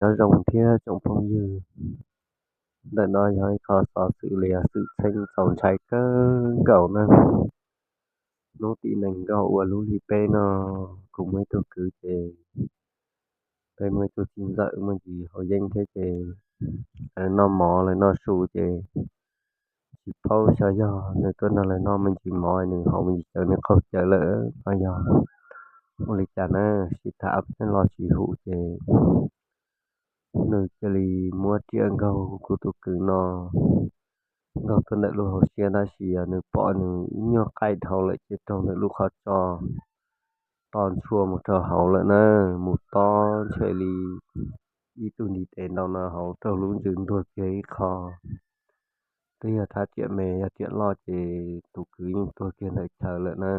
Nyob zoo thiab tsoom phooj ywg, ntawm no yog ib qho xov xwm los yog xwm txheej txaus ntshai kawg nkaus na. Hnub tim nees nkaum ua lub hli peb no, kuv muaj ib tug kwv ces peb muaj ib tug txiv ntxawm muaj ntsis haus yeeb thiab ces lawv noj mov lawv noj su ces tsis paub xyov yog nws tuaj nrog lawv noj me ntsis mov nws haus me ntsis cawv nws qaug cawv lawm los yog ua li cas na, sib tham los tsis hum ces nws cia li muab riam nkaug kuv tus kwv no nkaug tuaj ntawm lub hauv siab tab sis nws pom nws ib nyuag qaij dhau lawm ces raug ntawm lub qhov tso to ntshua mus rau hauv lawm na, mus tob ntshe li ib tug ntiv tes ntau no hauv raug lub ntsws ntuag kiag ib qho. Twb yog thab riam me yog riam loj ces tus kwv yeej tuag kiag ntawm chaw lawm na.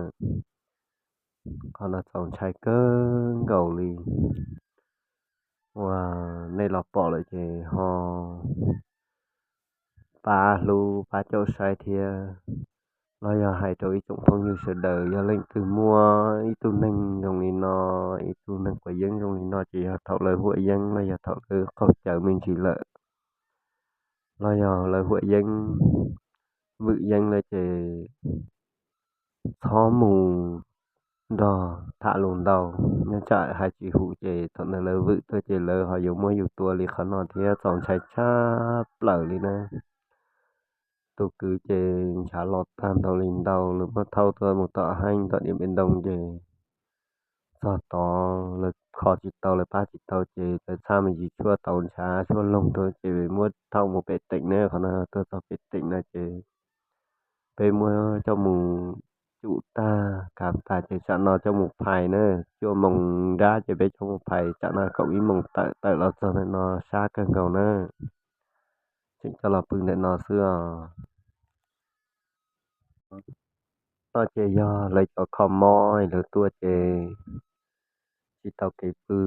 Qhov no txaus ntshai kawg nkaus li. Uas nej los pom lawm ces ho pab hlub pab caum saib thiab los yog hais rau ib tsoom phooj ywg sawv daws yog leej twg muaj ib tug neeg zoo li no, ib tug neeg quav yeeb zoo li no ces yog thaum lawv huam yeeb los yog thaum lawv qaug cawv me ntsis lawm los yog lawv huam yeeb vwm yeeb lawm ces txhob mus nrog tham lus ntau, nyob tsam hais tsis hum ces thaum ntawd lawv vwm tuaj ces lawv ho yuav muab yus tua li qhov no thiab txaus ntshai tshaj plaws li na. Tus kwv ces ntshav los tag ntau li ntau, lawv muab thauj tuaj mus tom Heej tom Diam Npem Ntoo ces txog tod lawv kho tsis tau lawv pab tsis tau ces txawm txhaj me ntsis tshuaj tau ntshav tshuaj loog rau ces muab thauj mus pem teem na. Qhov no tuaj txog pem teem no ces peb muab coj mus cum tag kav tas ces tsam no coj mus phais na, cuaj moos nrab ces peb coj mus phais tsam no kaum ib moos tawm, tawm los txog ntawm no sab kawg nkaus na. Tseem coj los pw ntawm no xwb os. No ces yog lawv cov kho mob lawv tuaj ces tsis tau kev pw,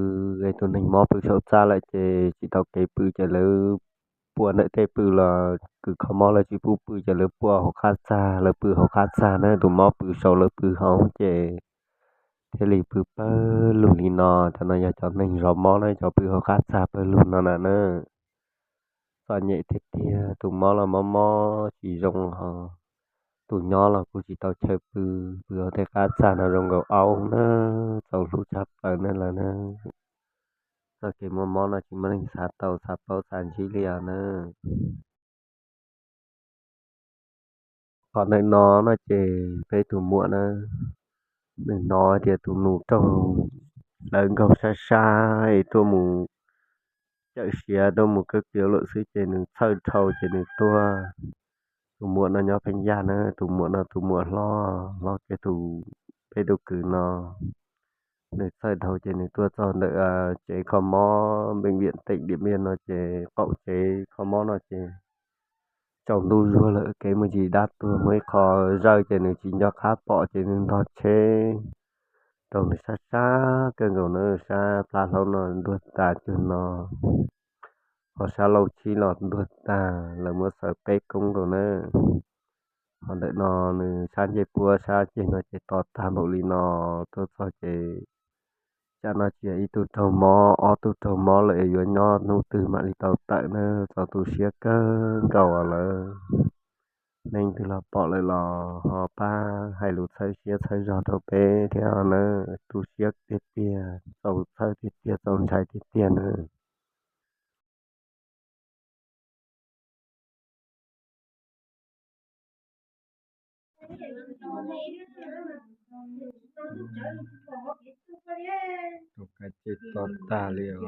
es tus neeg mob pw saum txaj lawm ces tsis tau kev pw ces lawv pua ntawm tej pw los kws kho mob lawv tsis pub pw ces lawv pua hauv qab txag, lawv pw hauv qab txag na, tus mob pw saum lawv pw hauv ces thiaj li pw pawg lug li no. Cov no yog cov neeg zov mob na, cov pw hauv qab txag pawg lug no na na. Txom nyem tiag tiag, tus mob los mob mob tsis zoo ho, tus nyob los kuj tsis tau chaw pw, pw hauv tej qab txag no zoo nkaus aub na, txaus hlub tshaj plaws na lawm na. Txoj kev muaj mob no tsis muaj neeg xav tau xav paub xav ntsib li os na. Qhov ntawm no no ces peb tus muam na, nws hnov tias tus nus raug lawv nkaug sab sab es tuaj mus cawm siav tuaj mus kawb kiav lawm xwb ces nws txhawj dhau ces nws tuaj. Tus muam no nyob Pheej Yaj na, tus muam no tus muam hlob hlob kiag tus, peb tus kwv no. Nws txhawj dhau ces nws tuaj txog ntawm tsev kho mob bệnh viện tỉnh Điện Biên no ces qaum tsev kho mob no ces tsaus ntuj zuag lawm kev muaj ntsis dab tuag muaj ib qho zawj ces nws tsis nco qab pom ces nws ntog tsheb rau nws sab sab kawg nkaus na, sab plab hlaub no ntuag tas cuag no, ho sab laug tshib los ntuag tag, lawv muab xaws peb koob nkaus na. Ho ntawm no nws sab ncej puab sab ceg no ces to tag npaum li no, tuaj txog ces tsam no tsis yog ib tug raug mob ob tug raug mob lawm es yuav nyob hnub twg mam li tau tawm na, txaus tu siab kawg nkaus lawm. Neeg twg los pom lawm los ho pab hais lus txhawb siab txhawb zog rau peb thiab na, tu siab tiag tiag, txaus txhawj tiag tiag, txaus ntshai tiag tiag na. Tus kab ceg to tag li os.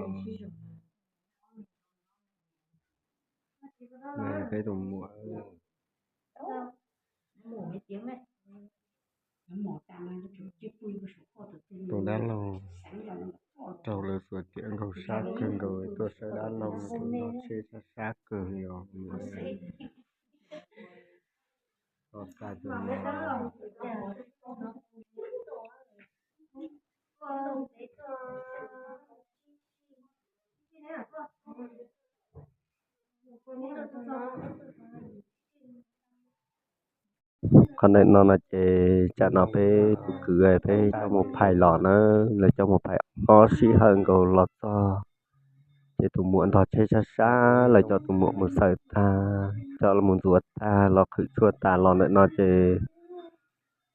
Peb tus muam tus dab laug raug lawv xuas riam nkaug sab kawg nkaus, tuaj sawv dab laug no tsheb sab sab kawg li os. Qhov ntawm no no ces tsam no peb tus kwv peb coj mus phais los na, lawv coj mus phais ob sij hawm nkaus los txog Ces tus muam ntog tsheb sab sab, lawv coj tus muam mus xaws tag, coj los mus ntxuav tag los qhwv tshuaj tas los ntawm no ces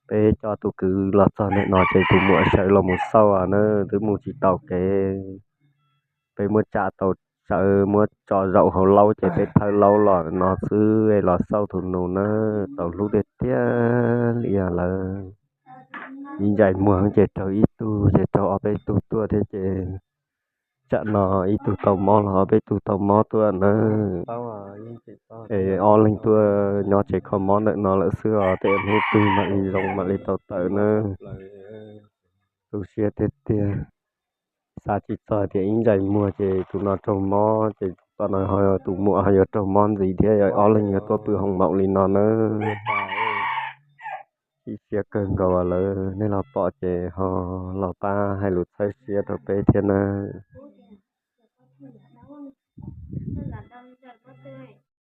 peb coj tus kwv los txog ntawm no ces tus muam sawv los mus xauj na, twb mus tsis tau kev. Peb muab tsa tau, sawv muab tso zaum hauv laub ces peb thawb laub los no xwb los xauj tus nus na, tau hlub tiag tiag li lawm. Ib ntsais muag ces raug ib tug ces raug ob peb tug tuaj thiab ces tsam no ib tug tau mob los ob peb tug tau mob tuaj na. Es ob leeg tuaj nyob tsev kho mob ntawm no lawm xwb os, tej hnub twg mam li zoo mam li tau tawm na. Tu siab tiag tiag. Xav tsis txog tias ib ntsais muag ces tus no raug mob ces tom no tus muam ho yuav raug mob ntxiv thiab, ob leeg yuav tuaj pw hoo maum li no na. Chim siab kawg nkaus lawm, nej los pom ces ho los pab hais lus txhawb siab rau peb thiab na.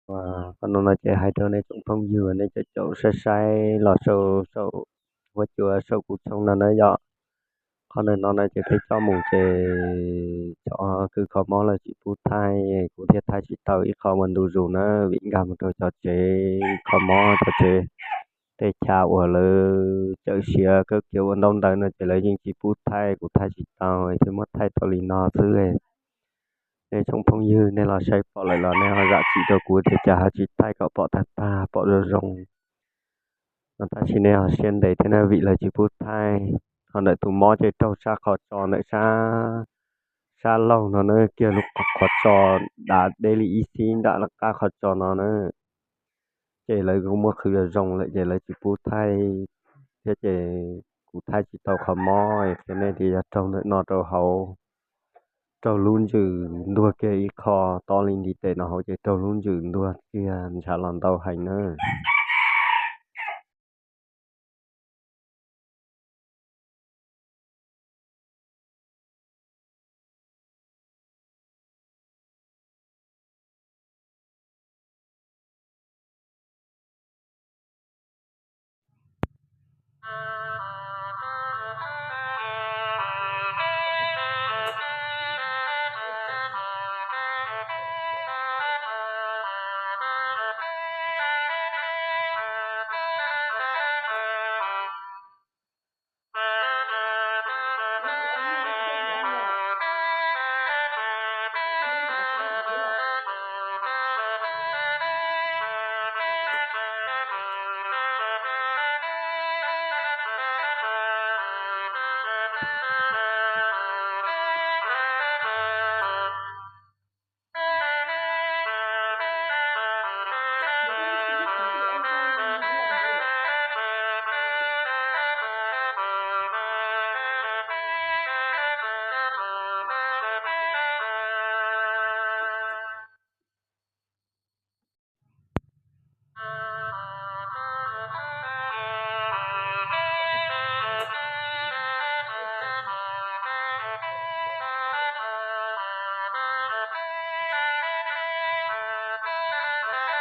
Qhov no no ces hais rau nej tsoom phooj ywg nej caum caum saib saib los saum huab cua saum kuv channel no na yom. Qhov ntawm no no ces peb coj mus ces cov kws kho mob lawv tsis pub thaij, kuv thiaj thaij tsis tau ib qho ua ntu zus na, vim nkag mus rau cov tsev kho mob, cov tsev tej chav uas lawv cawm siav kawb kiav ua ntaub ntawv no ces lawv yeej tsis pub thaij, kuv thaij tsis tau, thiaj muab thaij tau li no xwb. Nej tsoom phooj ywg nej los saib pom lawm los nej ho zam txim rau kuv tias cas ho tsis thaij kom pom tag tag pom zoo zoo no, tab sis nej ho siab ntev thiab na, vim lawv tsis pub thaij. Ho ntawm tus mob ces raug sab qhov tso ntawm sab, sab laug no na, kiag lub qhov tso dav deb li ib xib nram qab qhov tso no na. Ces lawv kuj muab qhwv zoo zoo lawm ces lawv tsis pub thaij thiab ces kuv thaij tsis tau qhov mob, qhia nej tias yog raug ntawm no rau hauv, raug lub ntsws ntuag kiag ib qho tob li ntiv tes no hauv ces raug lub ntsws ntuag kiag ntshav los ntau heev na.